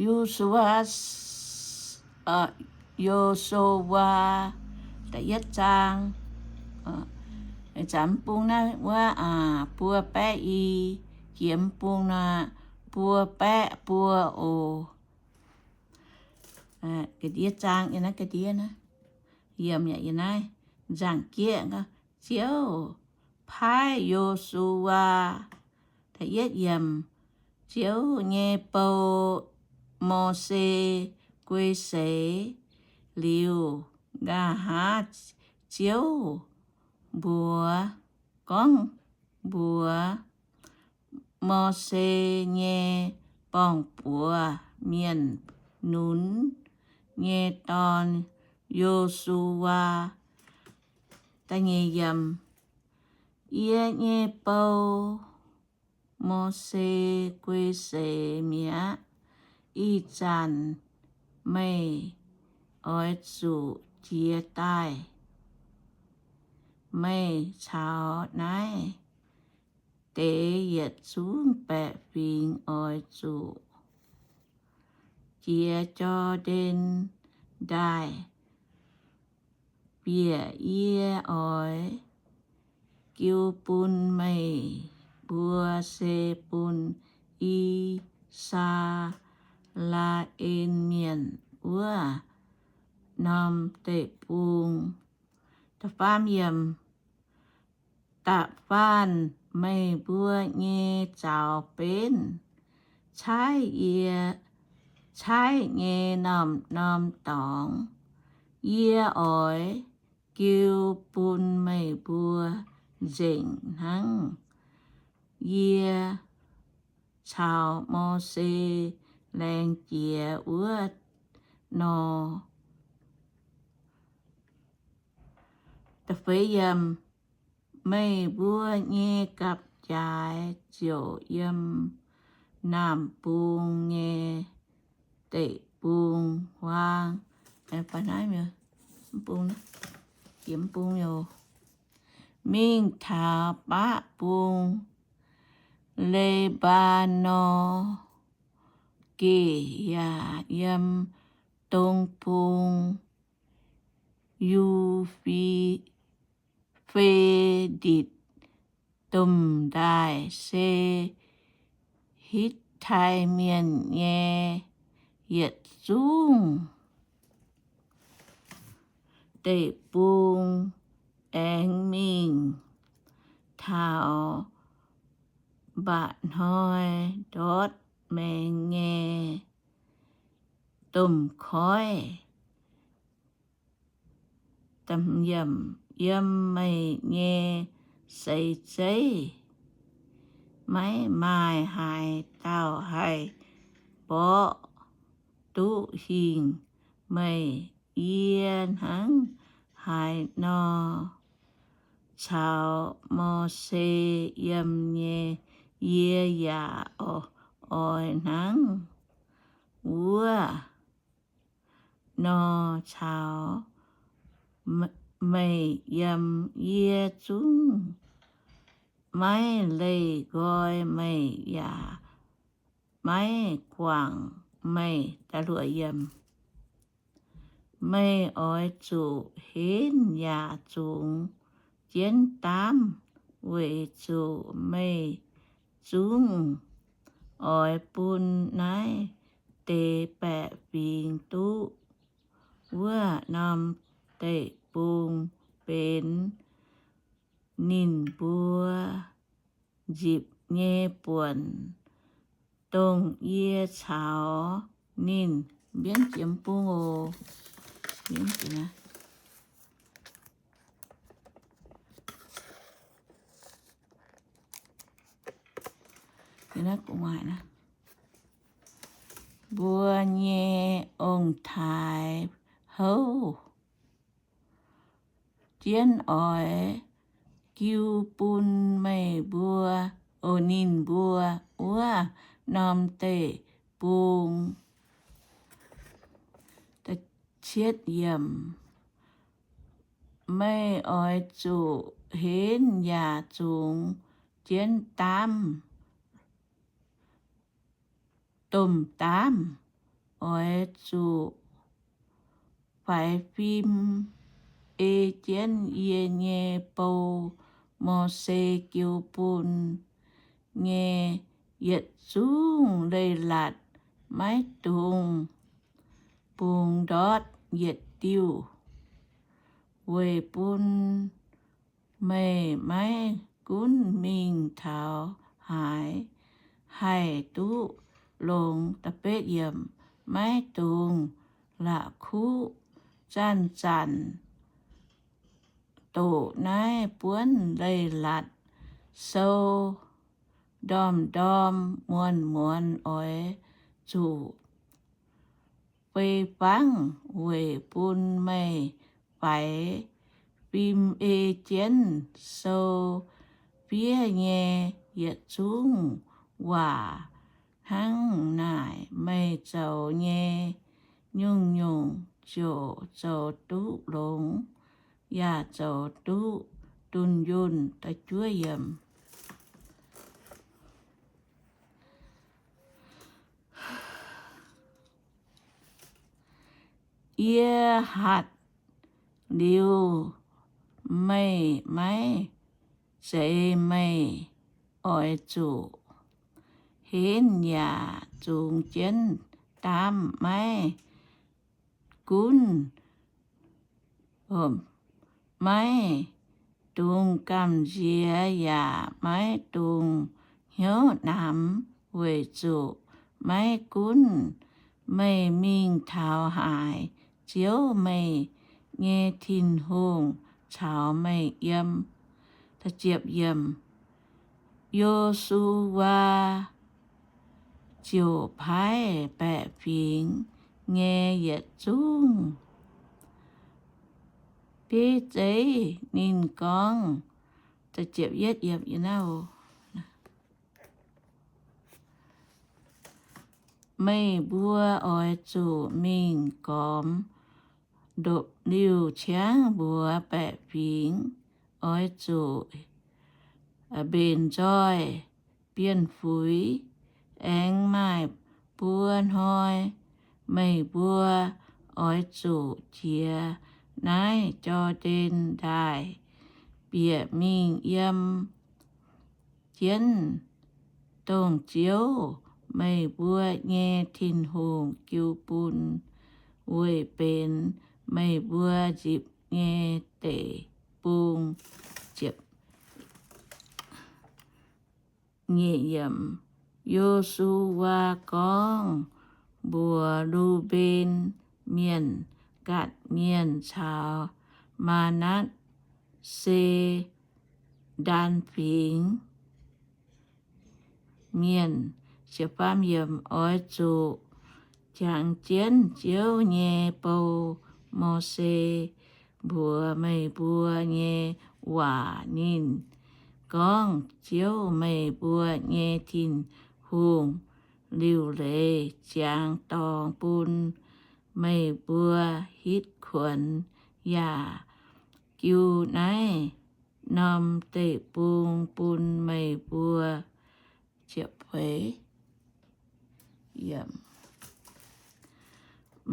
Yo^su^waa, Yo^su^waa, da'yietv zaang. Ih zanc mv bung naaiv wuov buo baeqv i, jiex mv bung naaiv buo baeqv buo oc. Ga'ndiev zaang yiem naaiv ga'ndiev naaiv, yiemc yaac yiem naaiv nzaangc jieqv. Ziouv paaiv Yo^su^waa. Da'yietv yiemc, Ziouv nyei bou, Mose guei seix liuz, nqa'haav Ziouv mbuox, gorngv mbuox Mose nyei borng-buoz mienh, Nun nyei dorn, Yo^su^waa. Yie nyei bou, Mose guei seix mi'aqv. Ih zanc meih oix zuqc jiez daaih. Meih caux naaiv deix yietc zungv baeqc fingx oix zuqc jiex Jor^ndaen Ndaaih. Bieqc yie oix jiu bun meih mbuo se bun I^saa^laa^en Mienh wuov norm deic-bung. Da'faam yiemc, Da'faanh meih mbuo nyei zaux benv caaiv yie caaiv nyei norm-norm dorngx, yie oix jiu bun meih mbuo nzengc hnangv yie caux Mose laengz jiex wuov nor. Meih mbuo nyei gapv-jaaix ziouc yiem naamh bung nyei deic-bung huaang, mingh taux baqv bung Le^mbaa^norn Geh, yaac yiem dong bung Yu^fe^ditc Domh Ndaaih, se Hitv^tai Mienh nyei yietc zungv deic-bung, aengx mingh taux mba'hnoi ndortv maengx nyei domh koiv. Yiem meih nyei seix zeiv maiv maaih haaix dauh haih mborqv duqv hingh meih. Yie hnangv haaix nor caux Mose yiem nyei, yie yaac oix hnangv wuov nor caux meih yiem. Yie zungv maiv leih nqoi meih yaac maiv guangc meih. Meih oix zuqc henv yaac zungx jienv daamv, weic zuqc meih zungv oix bun naaiv deix baeqc fingx duqv wuov norm deic-bung benx ninh mbuo nzipc nyei buonc, dongh yie caux ninh, mbienv jiex bung oc. Mbuo nyei ong-taaix houv jienv oix jiu bun meih mbuo, o, ninh mbuo wuov norm deic-bung. Meih oix zuqc henv yaac zungx jienv daamv, domh daamv oix zuqc faix fim ei jienv yie nyei bou, Mose jiu bun nyei yietc zungv leiz-latc, maiv dungx bungx ndortv yietc diuh, weic bun meih maiv gunv mingh taux haaix, haih duqv longx. Maiv dungx la'kuqv zanc-zanc doqc naaiv buonv leiz-latc sou. Ndorm-ndorm muonz-muonz oix zuqc fei fangv weic bun meih faix fim ei jienv sou fiev nyei yietc zungv waac. Hnangv naaic meih zoux nyei nyungc-nyungc ziouc zoux duqv longx, yaac zoux duqv dunh yunh. Yie hatc liuz meih maiv zeiz meih oix zuqc henv yaac zungx jienv daamv, maiv gunv, maiv dungx gamh nziex yaac maiv dungx hnyouv namx, weic zuqc maiv gunv meih mingh taux haaix, Ziouv meih nyei Tin-Hungh caux meih yiem. Yo^su^waa ziouc paaiv baeqc fingx nyei yietc zungv bieiv zeiv. Ninh gorngv, Meih mbuo oix zuqc mingh gormx ndopv-liuh ciangv mbuox baeqc fingx, oix zuqc mbenc nzoih bienh fuix. Aengx maaih buo hnoi meih mbuo oix zuqc jiex naaiv Jor^ndaen Ndaaih bieqc mingh yiem jienv dongh Ziouv, meih mbuo nyei Tin-Hungh, jiu bun weic benx meih mbuo nzipc nyei deic-bung. Yo^su^waa gorngv mbuox Lu^mben Mienh, Gaatc Mienh caux Maa^natv^se Ndaan Fingx Mienh, oix zuqc jangx jienv Ziouv nyei bou, Mose, mbuox meih mbuo nyei waac. Ninh gorngv, Ziouv, meih mbuo nyei Tin-Hungh, liuc leiz ziangx dorngx bun meih mbuo hitv kuonx yaac jiu naaiv norm deic-bung bun meih mbuo.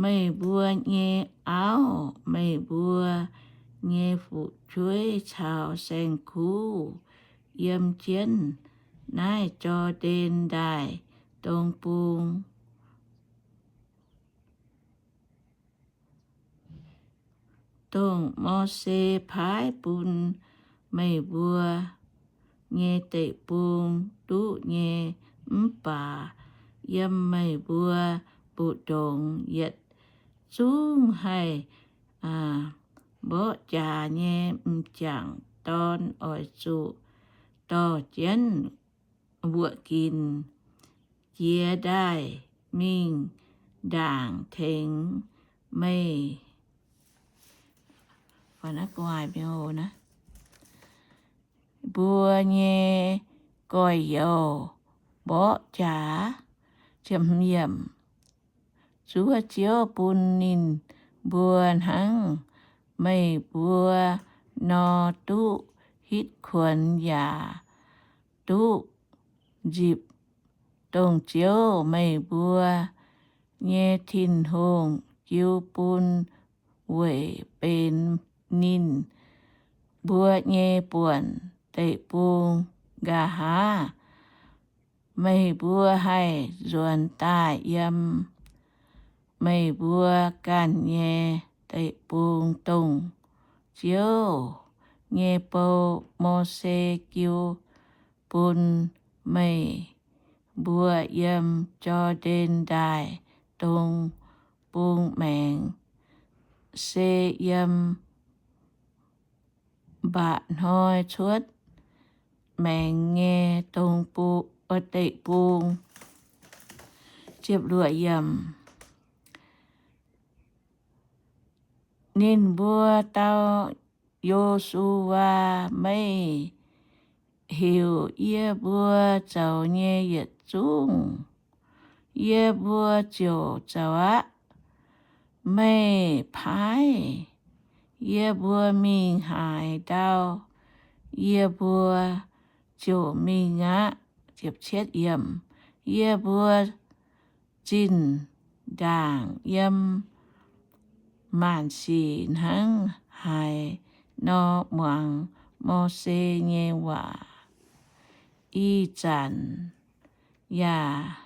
Meih mbuo nyei auv, meih mbuo nyei fu'jueiv caux saeng-kuv yiem jienv naaiv Jor^ndaen Ndaaih dong bung, dongh Mose paaiv bun meih mbuo nyei deic-bung duqv nyei. Mv baac yiem meih mbuo mbu'ndongx yietc zungv haih mborqv jaax nyei m'jangc dorn oix zuqc dorh jienv wuoqc ginc jiex ndaaih mingh ndaangc tengx meih mbuo nyei gorx-youz mborqv jaax. Zuov Ziouv bun ninh mbuo hnangv meih mbuo nor duqv hitv kuonx yaac duqv nzipc Dongh Ziouv, meih mbuo nyei Tin-Hungh, jiu bun weic benx ninh mbuo nyei buonc deic-bung. Nqa'haav meih mbuo haih nzuonx daaih yiem meih mbuo ganh nyei deic-bung, dongh Ziouv nyei bou, Mose, jiu bun meih mbuo yiem Jor^ndaen Ndaaih dong bung maengx, se yiem mba'hnoi cuotv maengx nyei dong, deic-bung. Ninh mbuo dau Yo^su^waa, Meih heuc yie mbuo zoux nyei yietc zungv, yie mbuo ziouc zoux aqv. Meih paaiv yie mbuo mingh haaix ndau, yie mbuo ziouc mingh aqv. Yie mbuo zinh ndaangc yiem maanc sic hnangv haaix nor muangx Mose nyei waac, ih zanc yaac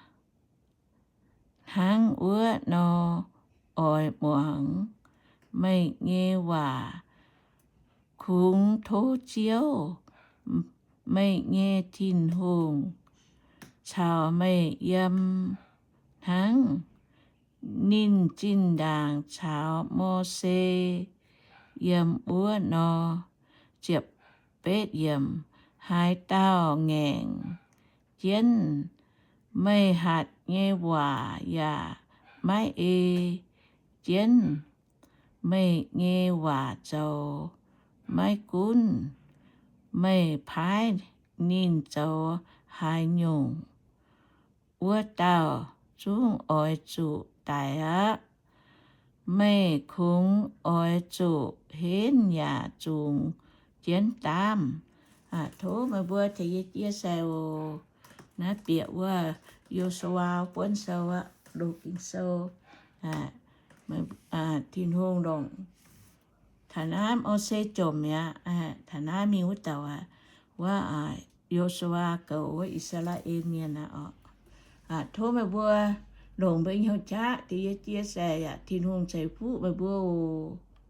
hnangv wuov nor oix muangx meih nyei waac. Kungx tov Ziouv, meih nyei Tin-Hungh, caux meih yiem hnangv ninh zinh ndaangc caux Mose yiem wuov nor. Ziepc betv yiemc. Haaix dauh ngaengc jienv meih hatc nyei waac yaac maiv ei jienv meih nyei waac zoux, maiv gunv meih paaiv ninh zoux haaix nyungc, wuov dauh zungv oix zuqc daic aqv. Meih kungx oix zuqc henv yaac zungx jienv daamv. Tov meih mbuo tengx yie jiex sai oc. Naaiv bieqc wuov Yo^su^waa buonv sou aqv, loz Ging-Sou. Tin-Hungh longc taux naaiv Mose jomc mi'aqv. Taux naaiv mingh wuov dauh aqv, wuov Yo^su^waa goux wuov I^saa^laa^en Mienh aqv oc. Tov meih mbuo longc mbuo nyei hnyouv qaqv tengx yie jiex sai yaac Tin-Hungh ceix fuqv meih mbuo oc.